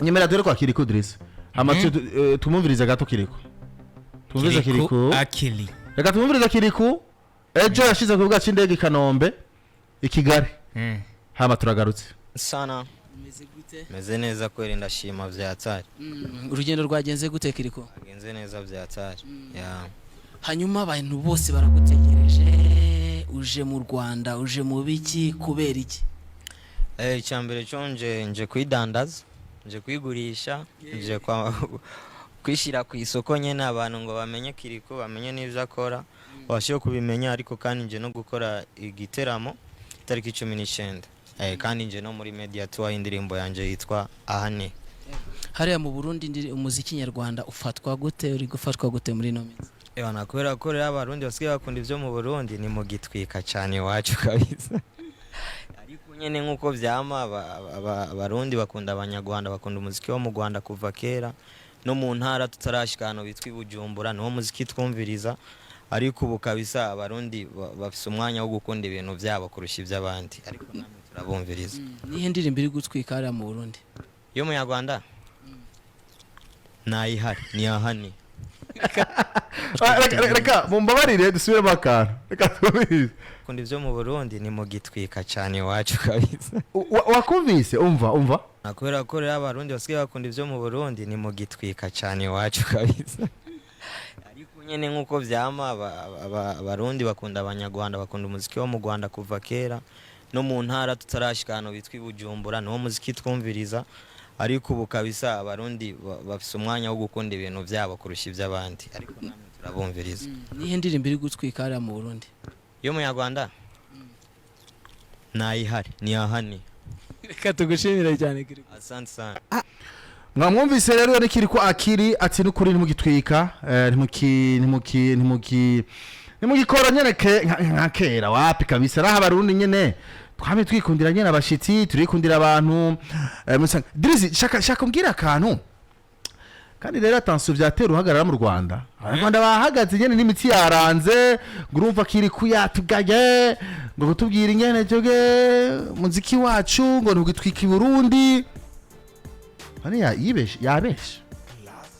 Nyemera dore kwa Kirikou Idrissa, hama tumumvirize gato Kirikou, tumvirize Kirikou. Akili. Reka tumumvirize Kirikou. Ejo yashize ku kibuga c'indege i Kanombe i Kigali. Hama turagarutse. Sana. Umeze gute? Meze neza kweli, ndashima vya hatari. Urugendo rwagenze gute, Kirikou? Agenze neza vya hatari. Yeah. Hanyuma abantu bose baragutegereje, uje mu Rwanda, uje mu biki, kubera iki? Icyambere cyo nje kwidandaza, nje kwigurisha, nje kwa kwishyira ku isoko nyene, abantu ngo bamenye Kirikou, bamenye n'ivyo akora, babashe kubimenya. Ariko kandi nje no gukora igiteramo itariki 19. Kandi nje no muri media tour y'indirimbo yanje yitwa Ahane. Hariya mu Burundi umuziki nyarwanda ufatwa gute, uri gufatwa gute muri ino minsi? Ewana, kubera ko rero Abarundi basigaye bakunda ibyo mu Burundi, ni mu gitwika cyane iwacu kabisa. Ariko nyene nk'uko vyama, Abarundi bakunda Abanyarwanda, bakunda umuziki wo mu Rwanda kuva kera. No mu ntara tutarashika ahantu bitwa i Bujumbura, niwo muziki twumviriza. Ariko ubu kabisa Abarundi bafise umwanya wo gukunda ibintu vyabo kurusha ivy'abandi, ariko namwe turabumviriza. Nihe ndirimbo iri gutwika hariya mu Burundi? Yo munyarwanda nayihari ni Ahani. Ah, reka mumbabarire dusubiremo akantu, reka tumvirize. Kunda ibyo mu Burundi, ni mu gitwika cyane iwacu kabisa. Wakumvise? umva, umva. Na kubera ko rero Abarundi basigaye bakunda ibyo mu Burundi, ni mu gitwika cyane iwacu kabisa. Ariko nyene nk'uko vyama, Abarundi bakunda Abanyarwanda, bakunda umuziki wo mu Rwanda kuva kera. No mu ntara tutarashika ahantu bitwa i Bujumbura, niwo muziki twumviriza. Ariko ubu kabisa Abarundi bafise umwanya wo gukunda ibintu vyabo kurusha ivy'abandi, ariko namwe turabumviriza. Nihe ndirimbo iri gutwika hariya mu Burundi? Yo munyarwanda nayihari ni Ahani. Reka tugushimire cyane, Kirikou. Asante sana. Mwamwumvise rero, ni Kirikou Akili ati nukuri ntimugitwika, ntimugikora nyene nka kera, wapi kabisa. Raha Abarundi nyene twame twikundira nyene abashitsi, turikundira abantu. Drizzy, shaka shaka umbwira akantu. Kandi rero attention, vyatera uhagarara mu Rwanda. Abanyarwanda bahagaze nyene n'imitsi yaranze, ngo urumva Kirikou yatugaye, ngo kutubwira ingene joge muziki wacu ngo ntugitwika i Burundi. Hano yibeshe, yabeshe,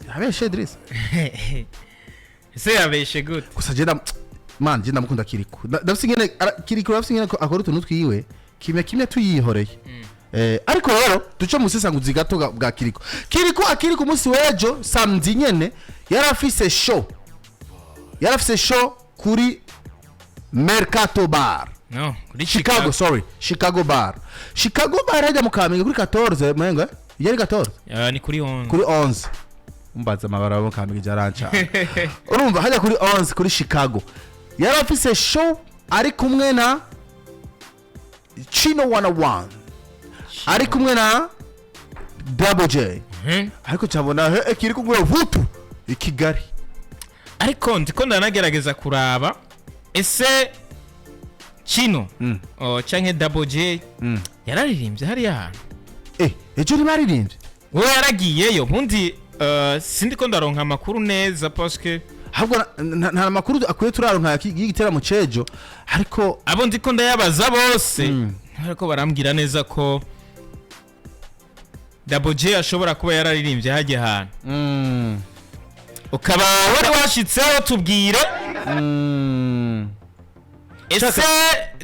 yabeshe Idris. Ese yabeshe gute? Gusa je man, je ndamukunda Kirikou. Ndafise ingene Kirikou, ndafise ingene ko akora utuntu twiwe kimwe kimwe tuyihoreye. Ariko rero duce mu sesanguzi gato bwa Kirikou. Kirikou akiri ku munsi w'ejo samedi nyene yarafise show, yarafise show kuri Mercato Bar. No kuri Chicago, sorry, Chicago Bar, Chicago Bar hajya mu Kamenge kuri 14 mwengo, eh? Yari 14. Ni kuri 11. Kuri 11, umbaza amabara mu Kamenge jaranca. Urumva hajya kuri 11 kuri Chicago yari afise show ari kumwe na Chino 101, ari kumwe na Double J. Ariko cyabona he kiri kumwe vutu i Kigali. Ariko ndiko ndanagerageza kuraba ese Chino oh, canke Double J yararirimbye hariya hantu? Ejo ntibaririmbye. We yaragiyeyo bundi, sindiko ndaronka amakuru neza parce que Ahubwo nta makuru akwiye turaronka y'igiteramo cejo, ariko abo ndiko ndayabaza bose ariko barambwira neza ko Double J ashobora kuba yararirimbye hajya hantu. Ukaba wari washitseho, tubwire. Ese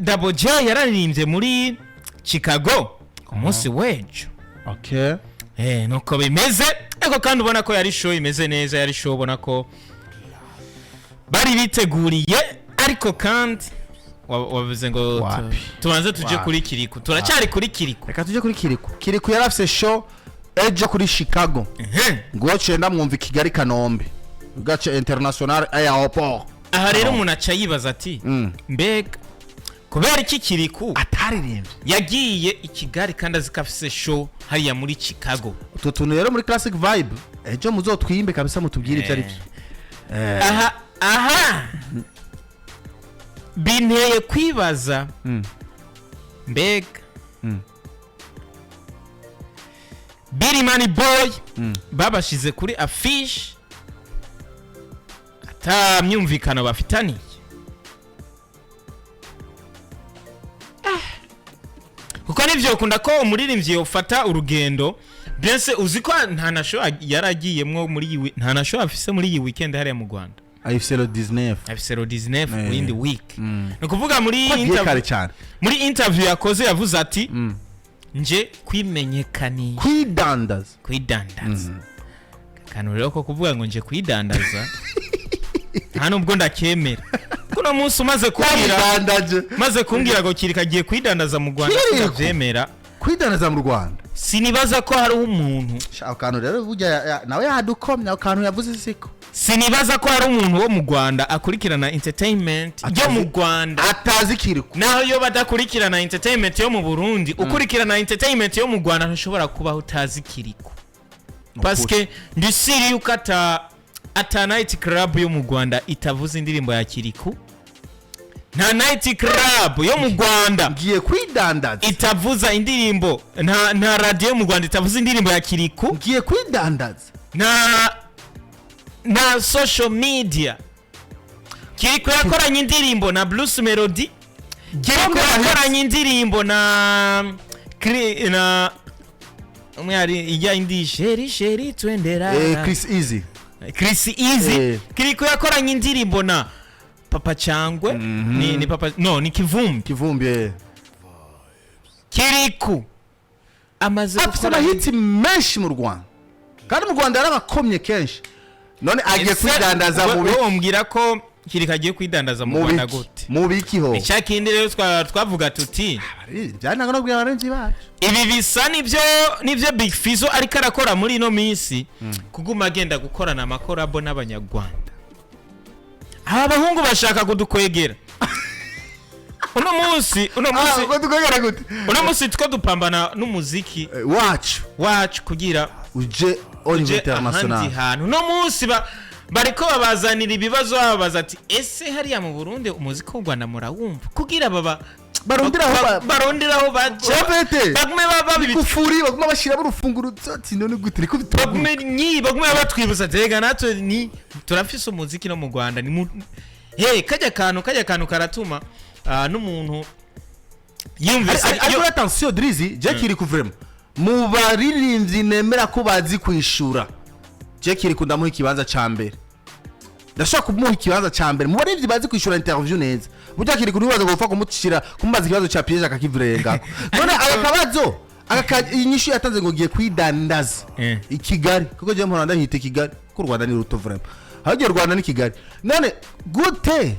Double J yararirimbye muri Chicago ku munsi w'ejo? Okay. Nuko bimeze. Ariko kandi ubona ko yari show imeze neza, yari show ubona ko bari biteguriye. Ariko kandi wavuze ngo Wapi. tubanze tuje Wapi. kuri Kirikou, turacyari kuri Kirikou. Reka tujye kuri Kirikou. Kirikou yari afise show ejo kuri Chicago. Ngo cenda mwumva i Kigali, Kanombe, gace international airport. Aha rero umuntu aca yibaza ati mbega kubera iki Kirikou ataririmbye yagiye i Kigali kandi azi ko afise show hariya muri Chicago? Utwo tuntu rero muri Classic Vibe ejo muzotwimbe kabisa, mutubwire ibyo ari byo. Aha binteye kwibaza mbega Birimani Boy babashize kuri affiche ata myumvikano bafitaniye. Kuko nivyo ukunda ko umuririmbyi yofata urugendo Bien sûr, uzi ko nta na show yaragiyemwo muri iyi nta na show afise muri iyi weekend hariya mu Rwanda. Afise le 19. Afise le 19 mu yindi week. Ni ukuvuga muri Ko agiye kare cyane. Muri interview yakoze yavuze ati nje kwimenyekanisha, kwidandaza. Kwidandaza. Akantu rero ko kuvuga ngo nje kwidandaza, nta nubwo ndakemera. Kuno munsi umaze kumbwira, Kwidandaje. maze kumbwira ngo Kiriko agiye kwidandaza mu Rwanda, Kiriko? ndavyemera. Kwidandaza mu Rwanda. Sinibaza ko hariho umuntu Sha, ako kantu rero burya nawe yadukomye, ako kantu yavuze siko. Sinibaza ko hari umuntu wo mu Rwanda akurikirana entertainment yo mu Rwanda atazi Kiriko. Naho yo badakurikirana entertainment yo mu Burundi, ukurikirana entertainment yo mu Rwanda ntushobora kubaho utazi Kiriko, parce que ndi sûr yuko ata night club yo mu Rwanda itavuze indirimbo ya Kiriku. Nta night club yo mu Rwanda ngiye kwidandaza itavuza indirimbo, nta radio yo mu Rwanda itavuza indirimbo ya Kiriku. Ngiye kwidandaza. Nta social media. Kiriku yakoranye indirimbo na Bruce Melody, Kiriku yakoranye indirimbo na na umwe hari ijya indi chérie chérie twendera. Chris Easy. Chris Easy. Kiriku yakoranye indirimbo na Papa Cyangwe, ni Papa, no, ni Kivumbi. Kivumbi. Kiriku amaze Afite gukora amahiti menshi mu Rwanda, kandi mu Rwanda yarabakomye kenshi, none agiye Ese kwidandaza mu wowe biki? Wombwira ko Kiriko agiye kwidandaza mu Mu Rwanda biki? gute? Mu biki ho? Icya kindi rero twavuga tuti Byanaga no kubwira abarenzi bacu. Ibi bisa nibyo Big Fizzo ariko arakora muri ino minsi, kuguma agenda gukorana amacollabo n'abanyarwanda. Aba bahungu bashaka kudukwegera uno munsi. Ubwo dukwegera gute? Uno munsi two dupambana n'umuziki wacu wacu kugira uje au niveau uje international. Ahandi hantu uno munsi bariko babazanira ibibazo, bababaza ati: "Ese hariya mu Burundi umuziki w'u Rwanda murawumva?" Kugira baba Barondera aho barondera aho baca. Bafete. Bagume kufuri baguma bashyiramo urufunguzo ati none gute niko bituguruka. Bagume batwibutsa ati: "Rega natwe ni turafise umuziki no mu Rwanda." Ni mu hey, kajya kantu karatuma n'umuntu yumvise Ariko attention Drizzy, je Kiriku vraiment mu baririmbyi nemera ko bazi kwishura, je Kiriku ndamuha ikibanza ca mbere. Ndashobora kumuha ikibanza ca mbere mu baririmbyi bazi kwishura interview neza. Burya Kiriku ntibaza gupfa kumushira kumubaza ikibazo ca piège akakivurenga. None aka kabazo inyishu yatanze ngo ngiye kwidandaza i Kigali, kuko je mpora ndahita i Kigali, kuko u Rwanda ni ruto vraiment, ahubwo u Rwanda ni Kigali. None gute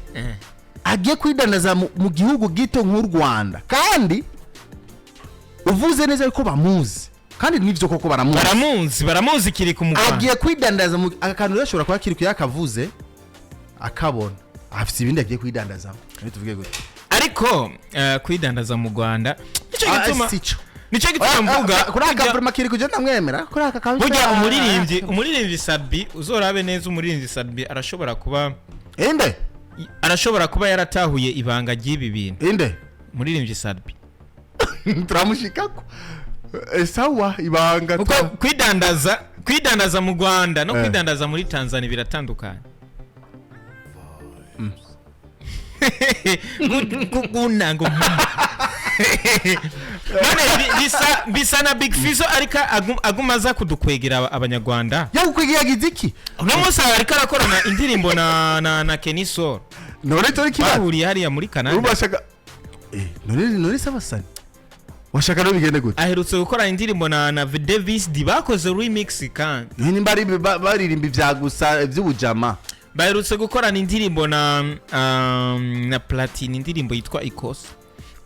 agiye kwidandaza mu gihugu gito nk'u Rwanda, kandi uvuze neza yuko bamuzi, kandi nivyo koko baramuzi? Baramuzi Kiriku mu Rwanda. Agiye kwidandaza mu aka kantu rero ashobora kuba kiri yakavuze akabona afite ibindi agiye kwidandazamo. None tuvuge gute? Ariko kwidandaza mu Rwanda nicyo Ah, gituma sico. nicyo gituma mvuga Kuri aka vraiment kiri kugenda ndamwemera kuri aka kabisa. Burya umuririmbyi Sat-B, uzorabe neza, umuririmbyi Sat-B arashobora kuba Inde? arashobora kuba yaratahuye ibanga ry'ibi bintu. Inde? Umuririmbyi Sat-B. Turamushikako. Sawa, ibanga Kuko kwidandaza mu Rwanda no kwidandaza muri Tanzania biratandukanye. Gunango none bisa na Big Fizzo ariko aguma aza kudukwegera abanyarwanda. Yagukwigiye yagize iki? Uno munsi ariko arakorana indirimbo na Kenny Sol. None tori kibazo. Bahuriye hariya muri Canada. Urumva none sabasani washaka no bigende gute? Aherutse gukora indirimbo na Davis D, bakoze remix kandi. Nimba ari baririmba ibya gusa iby'ubujama. Baherutse gukorana indirimbo na Platini, indirimbo yitwa Ikosa.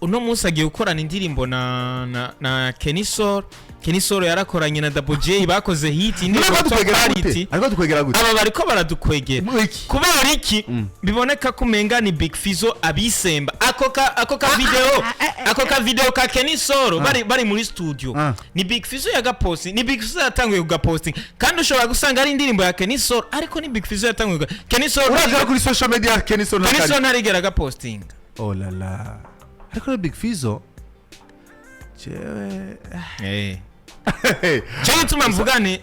Uno munsi agiye gukorana indirimbo na Kenny Sol. Kenny Sol yarakoranye na Double J, bakoze hit indirimbo Ariko yitwa dukwegera gute? Quality. Ariko dukwegera gute? Aba bariko baradukwegera. Mu iki? Kubera iki? Biboneka ko umenga ni Big Fizzo abisemba. Ako ka video ka Kenny Sol bari muri studio, ni Big Fizzo yagaposti, ni Big Fizzo yatanguye kugaposting, kandi ushobora gusanga ari indirimbo ya Kenny Sol, ariko ni Big Fizzo yatanguye Kenny Sol. Uraje kuri social media Kenny Sol Kenny ntakari. Sol ntarigera agapostinga. Oh la la, ariko rero Big Fizzo jewe Cyo gituma mvuga ni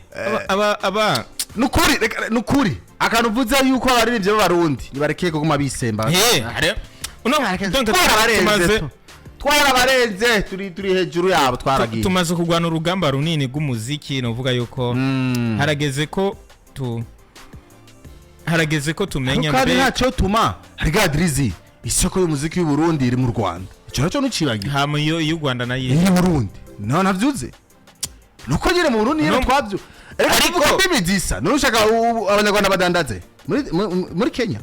aba Nukuri, reka nukuri akantu uvuze yuko abaririmbyi b'abarundi nibarekeye kuguma bisemba. Uno donc Twarabarenze tumaze tu. Twarabarenze, turi hejuru yabo, twaragiye. Tumaze kurwana urugamba runini rw'umuziki. Novuga yuko harageze ko tumenya kandi mbe ntacyo tuma harya Drizzy, isoko y'umuziki w'u Burundi iri mu Rwanda, icyo nacyo ntucibagiwe. Hama iyo y'u Rwanda nayo Iri mu Burundi no navyuze nuko nyine mu Burundi nyine No. twabyo. Reka tuvuge indimi zisa none ushaka abanyarwanda badandaze muri Kenya.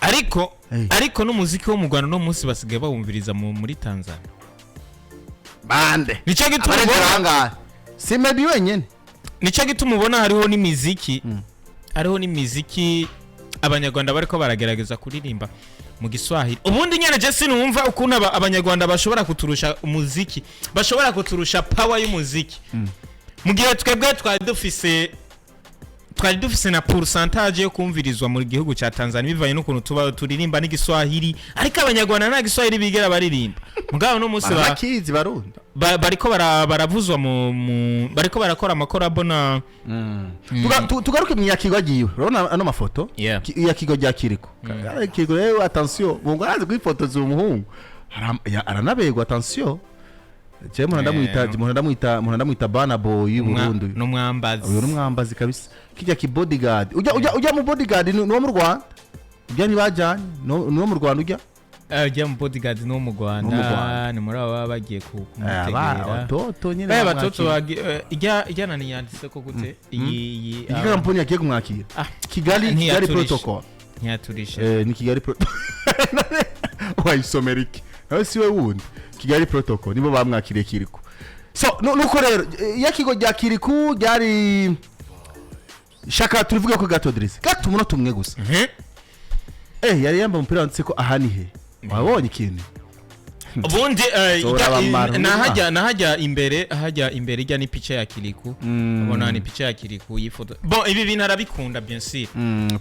Ariko Hey. ariko n'umuziki wo mu Rwanda no munsi basigaye bawumviriza muri Tanzania. Bande? Nicyo gituma abarenze ubona bangahe? Si Meddy wenyine. Nicyo gituma ubona hariho n'imiziki abanyarwanda bariko baragerageza kuririmba mu Giswahili. Ubundi nyene je sinumva ukuntu abanyarwanda bashobora kuturusha umuziki, bashobora kuturusha power y'umuziki, mu gihe twebwe twari dufise na pourcentage yo kumvirizwa mu gihugu cya Tanzania bivanye n'ukuntu tuba turirimba n'Igiswahili, ariko abanyarwanda nta Giswahili bigera baririmba. Mugabo no munsi barakizi Barundi. Bariko baravuzwa mu bariko barakora amakorabo na Tugaruke mu yakigwa giwe, urabona ano mafoto. Iyakigwa rya Kiriko. Kiriko rero, attention, mungu arazi kwifotoza uwo muhungu. Aranaberwa, attention. Je muntu ndamwita muntu ndamwita Bana Boy y'u Burundi. N'umwambazi. Uyu n'umwambazi kabisa, kijya ki bodyguard ujya mu bodyguard ni uwo mu Rwanda, ujya ntibajyanye ni uwo mu Rwanda ujya. Ujya mu bodyguard ni uwo mu Ni uwo mu Rwanda. Rwanda. Ni muri abo baba bagiye kumutegera. Abatoto nyine baya bamwakira. batoto ijya nani yanditse ko gute iyi Iyi kampani yagiye kumwakira. Ah, Kigali ntiyaturishe. Protocol. Ntiyaturishe. Ni Kigali Protocol, wayisomera iki nawe si we wundi? Kigali Protocol nibo bamwakiriye Kiriku. So nuko rero yakigo rya Kiriku ryari shaka turivuge ko gato, Drizzy, gato, umunota umwe gusa. Yari yambaye umupira wanditse ko aha ni he? Wabonye ikintu? Ubundi Zora bamara. nahajya imbere ijya ni picha ya Kiriku. Ubona ni picha ya Kiriku yifoto. Bon, ibi bintu arabikunda, bien sûr.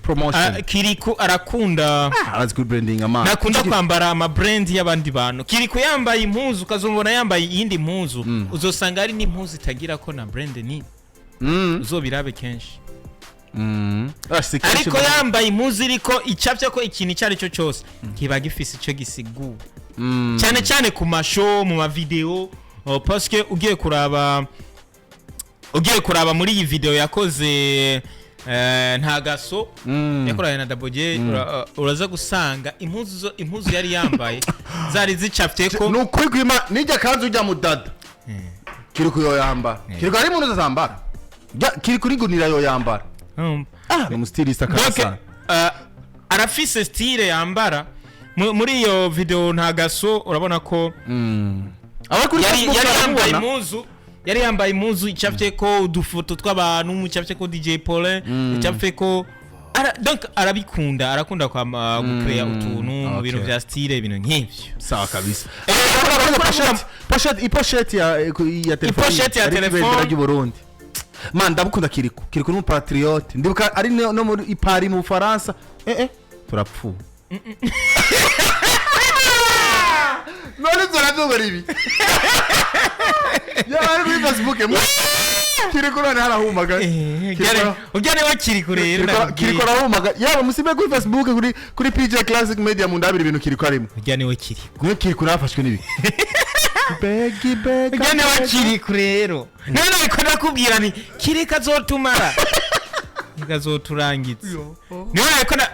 Promotion. Ah, Kiriku arakunda. Arazi kuri branding ama Nakunda kwambara ama brand y'abandi bantu. Kiriku yambaye impuzu, ukazumubona yambaye iyindi mpuzu, uzosanga ari n'impuzu itagira ko na brand ni uzobirabe kenshi. Ah, si kenshi. Ariko yambaye impuzu iriko icapye ko ikintu icyo ari cyo cyose kiba gifise icyo gisigura, cyane cyane ku mashow, mu mavideo, oh, parce que ugiye kuraba muri iyi video yakoze nta gaso yakoranye na Daboge, uraza gusanga impuzu yari yambaye zari zicafye ko Ni ukuri kwima nijya kanzu ujya mu dada Kiriku yoyambara. Kiriku ari muntu azambara. Kiriku nigunira yoyambara. Ah, ni umustyliste. Donc, Akasa. Arafise style yambara. Muri iyo video nta gaso, urabona ko Aba kuri yari Facebook yari yambaye baramubona. impuzu, yari yambaye impuzu icafye ko udufoto tw'abantu, icafye ko DJ Paulin, icafye ko donc arabikunda, arakunda kwama gucrea utuntu mu bintu vya style, ibintu nk'ivyo. Sawa kabisa. Urabona Pochette ya telefone. Ipochette ya Ari telefone. ibendera ry'u Burundi. Man, ndabukunda Kiriku. Kiriku ni umupatriote, ndibuka ari no muri i Paris mu Bufaransa. Turapfuye none ibyo nabyo ngo ni ibi yaba ari kuri Facebook Kiriku none harahumagaye. Ujya niba kiri kure rero ndakubwiye. Kiriko arahumagaye, yaba musibe kuri Facebook, kuri PJ Classic Media, mu ndabira ibintu Kiriko arimo. Ujya niwe kiri. Niyo Kiriko nafashwe n'ibi begi begi. Ujya niwe kiri kure rero, none ariko ndakubwira ni kiri kazotumara kazoturangiza. Niwe ariko na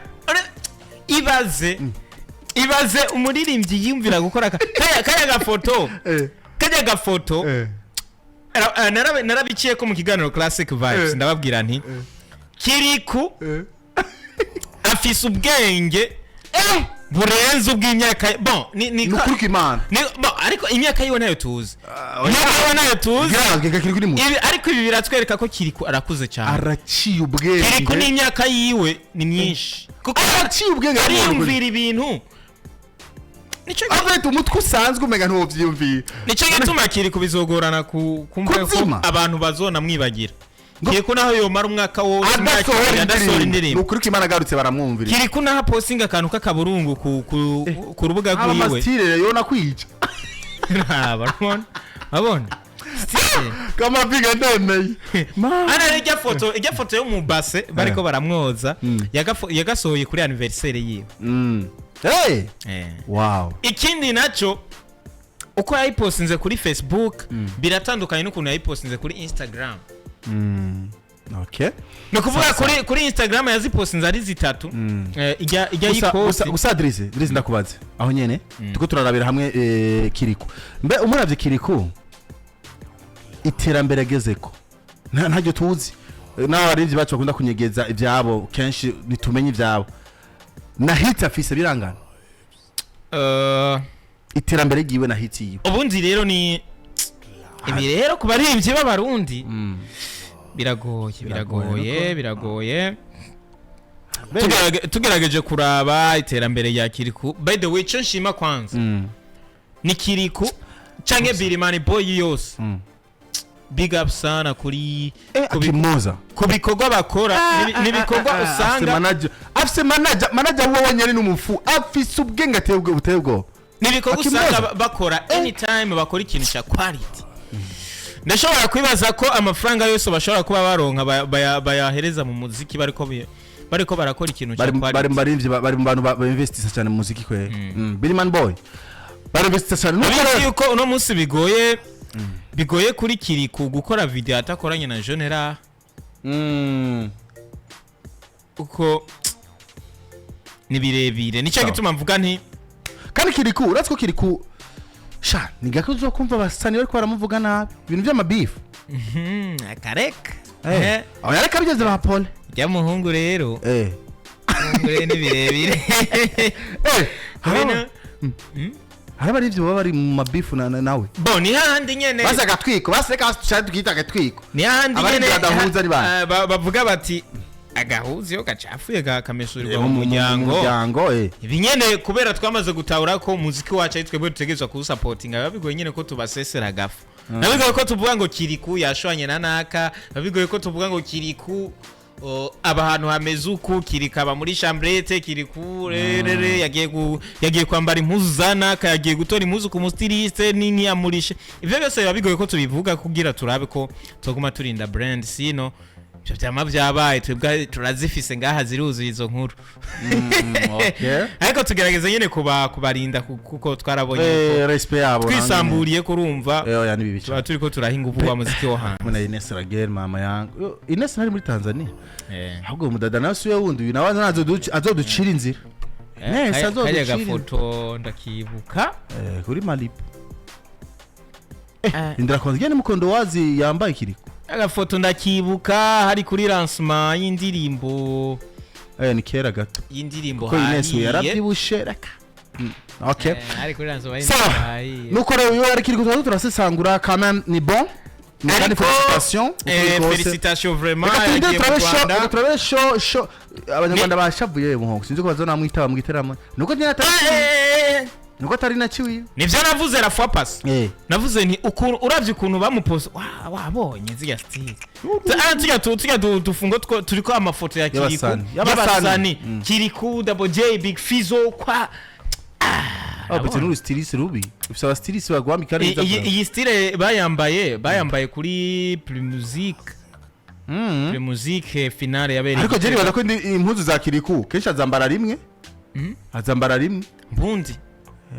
ibaze umuririmbyi yiyumvira gukora kaya gafoto, kajya gafoto. Narabiciye ko mu kiganiro Classic Vibes, ndababwira nti Kiriku afise ubwenge burenze ubw'imyaka. Bon, ni Ni ukuri kw'Imana. Bon, ariko imyaka yiwe nayo tuzi, imyaka yiwe nayo tuzi. Gega Kiriku ni muto. Ariko ibi biratwereka ko Kiriku arakuze cyane. Araciye ubwenge. Kiriku n'imyaka yiwe ni myinshi kuko Araciye ubwenge. ariyumvira ibintu. Afite umutwe usanzwe umenya ntiwovyiyumvira. Nicyo gituma Kiriku bizogorana kumva ko Kuzima. abantu bazonamwibagira. Kiriku naho yomara umwaka wose, imyaka adasohora 2 adasohora indirimbo, ni indirimbo, ukuri ko Imana agarutse baramwumvira. Kiriku naho apostinga akantu k'akaburungu ku rubuga Aba rwiwe, amastyle yona kwica. Urabona, urabona style. Kamapiga ndemeye. Ana rero ijya foto yo mu base bariko baramwoza, yagasohoye kuri anniversaire yiwe. Hey, wow. Ikindi naco Uko yayipostinze kuri Facebook biratandukanye n'ukuntu yayipostinze kuri Instagram. Ni ukuvuga kuri Instagram yazipostinze ari zitatu. Ijya Gusa y'ikosi. gusa Drizzy, ndakubaze aho nyene, tuko turarabira hamwe Kiriku. Mbe umuravye Kiriku, iterambere agezeko, ntaryo tuzi. N'abaririmbyi bacu bakunda kunyegeza ivyabo, kenshi ntitumenye ivyabo na hit afise birangana. Iterambere ryiwe na hit yiwe. Ubundi rero ni ibi rero, ku baririmbyi b'Abarundi biragoye. Biragoye, Biragoye, nuko. biragoye. Tugerageje kuraba iterambere rya Kiriku, by the way, icyo nshima kwanza ni Kiriku canke Birimani Boy yose. Big up sana kuri Akimoza. ku bikorwa bakora. N'ibikorwa Afise usanga manager, afise manager we wenyene n'umufu, afise ubwenge ateye ubwo, buteye ubwoba. N'ibikorwa Akimoza. usanga bakora anytime bakora ikintu cya quality. Ndashobora kwibaza ko amafaranga yose bashobora kuba baronka bayahereza mu muziki, bariko barakora ikintu cya Bari bari quality. mu baririmbyi bari mu bantu bainvestisa cyane mu muziki kwe. Billy Boy barinvestisa cyane, nuko Urabizi rero yuko uno munsi bigoye kuri Kiriku gukora video atakoranye na Jonera, uko ni birebire, nicyo Sawa. gituma mvuga nti Kandi Kiriku, uretse ko Kiriku sha ni gake uzokumva abasani bariko baramuvuga nabi, ibintu by'amabifu. Akareka. Aho yareka bigeze ba Paul. Rya muhungu rero, muhungu rero ni birebire. Hari hari abarivyi baba bari mu mabifu nawe. Bo ni hahandi nyene. Basi agatwiko, basi reka tushake tukita agatwiko. Ni hahandi Abarivyi nyene. badahuza ni bande? Bavuga bati agahuza iyo gacafuye kamesurirwa mu Mu muryango. muryango. Ibi nyene kubera twamaze gutahura ko umuziki wacu ari twebwe dutegerezwa kuwusapotinga, biba bigoye nyene ko tubasesera agafu. Biba bigoye ko tuvuga ngo Kiriku yashwanye na naka, biba bigoye ko tuvuga ngo Kiriku aba ahantu hameze uku, Kiriku aba muri chambrette, Kiriku rerere yagiye kwambara impuzu za naka, yagiye gutora impuzu ku mustyliste nini yamurishe. Ivyo byose biba bigoye ko tubivuga kugira turabe ko tuguma turinda brand, sino ivyo vyama vyabaye. Twebwe turazifise ngaha, ziruzuye izo nkuru. Ariko tugerageza nyine kubarinda kuko twarabonye ko Respect yabo. twisamburiye kurumva oya, ni bibi tuba cyane. turiko turaha ingufu wa muziki wo hanze. Kumwe na Ines Raguel, mama yangu. Yo, Ines ntari muri Tanzania? Eh. Ahubwo umudada nawe siwe wundi, uyu nawe azoducira inzira. Ines Kariya azoducira inzira. gafoto ndakibuka. Kuri Malibu. Indira kwanza igene mukondo wazi yambaye Kiriko. Agafoto ndakibuka, hari kuri lancement y'indirimbo. Ni kera gato. Y'indirimbo Ko Ines uyu hahiye. yarabyibushe reka. Okay. Hari kuri lancement y'indirimbo Sawa. hahiye. Nuko rero iyo ari Kiriko tuba turasesangura, quand même ni bon. Ni kandi Ariko, félicitations. Ukuri kose. Félicitations vraiment, Reka turinde yagiye mu turabe show, Rwanda. reka turabe show Abanyarwanda bashavuye muhongo, sinzi ko bazonamwitaba mu giteramo, nuko nyine atari nuko atari na ciwiwe. Nivyo navuze la fois passée. Navuze nti ukuntu uravye ukuntu bamupose, wabonye zirya style. Tujya dufungo turiko amafoto ya Kiriku. Y'abasani. Y'abasani. Y'abasani. Kiriku, Double J, Big Fizzo kwa Ah, bete n'uru styliste rubi, ufise aba styliste bagwambika neza. Iyi style bayambaye kuri Primusic. Primusic finale yabereye Ariko je Gitega. nibaza ko impuzu za Kiriku kenshi azambara rimwe, azambara rimwe. Mbundi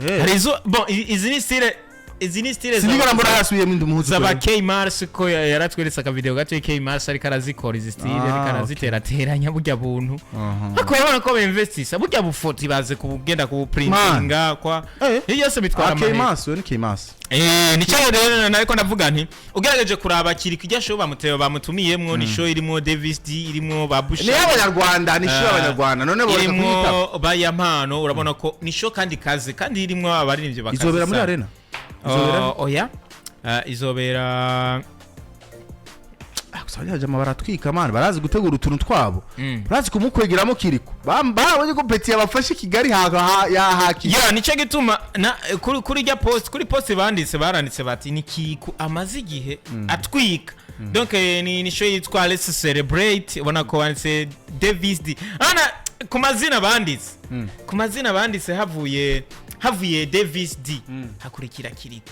hari izo, bon, izi ni style Sinigera mbona yasubiyemo indi mpuzu. zaba Kweli. K Mars, ko yaratweretse akavideo gato K Mars ariko arazikora izi style, ariko araziterateranya burya buntu. Ariko urabona ko bainvestisa burya bufoto, baze kubugenda kubuprintinga kwa iyo yose bitwara Ah, amahera. K-Mas, we ni K-Mas. Nicyo rero nariko ndavuga nti ugerageje kuraba Kiri kijya show bamuteye, bamutumiyemwo, ni show irimwo Davis D, irimwo ba Busha. Ni y'Abanyarwanda, ni show y'Abanyarwanda, none boreka kuyitaba. Irimwo Bayampano, urabona ko ni show kandi kaze, kandi irimwo abaririmbyi bakaze Izobera muri sana. arena? Izobera? Oya. Izobera Ah, gusa abanyajama baratwika man, barazi gutegura utuntu twabo. Barazi kumukwegeramo Kiriko. Babonye ko petit yabafashe Kigali yahakiye. Ya, nicyo gituma na kuri rya post, kuri post banditse, baranditse bati ni Kiriku amaze igihe atwika. Donc ni show yitwa Let's Celebrate, ubona ko banditse Davis D ana ku mazina banditse, ku mazina banditse havuye Davis D, hakurikira Kiriku.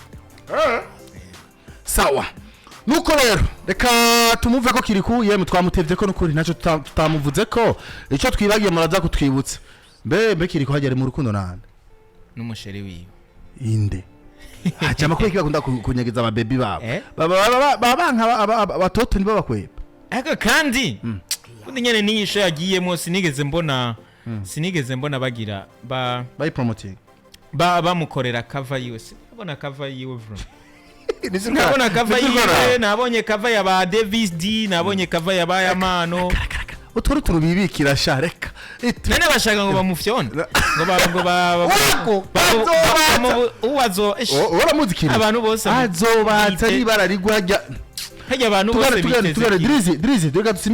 Sawa, nuko rero reka tumuve ko Kiriku, yemwe twamutevye ko nukuri ntacyo tutamuvuze ko icyo twibagiye muraza kutwibutsa. Mbe Kiriku hagera mu rukundo nande? N'umusheri wiwe. Inde? Hacama kubera iki bakunda kunyegeza ababebi babo? Eh? Baba banka abatoto ntibabakwepa. Ariko kandi ubundi nyene n'iyi show yagiyemo, sinigeze mbona bagira ba bayipromoting. Bamukorera cover yiwe. Sinabona cover yiwe bro. Nabona cover yiwe, nabonye cover ya ba Davis D, nabonye cover ya ba Yamano. Utwo tuntu bibikira sha, reka. None bashaka ngo bamufyone, ngo ba Wako, azobatsa. Uwazo Uramuzi kintu Abantu bose azobatsa bite- n'ibara rigwa rya hajya abantu bose tugane biteze tugane. iki? Drizzy, Drizzy, reka dusimire.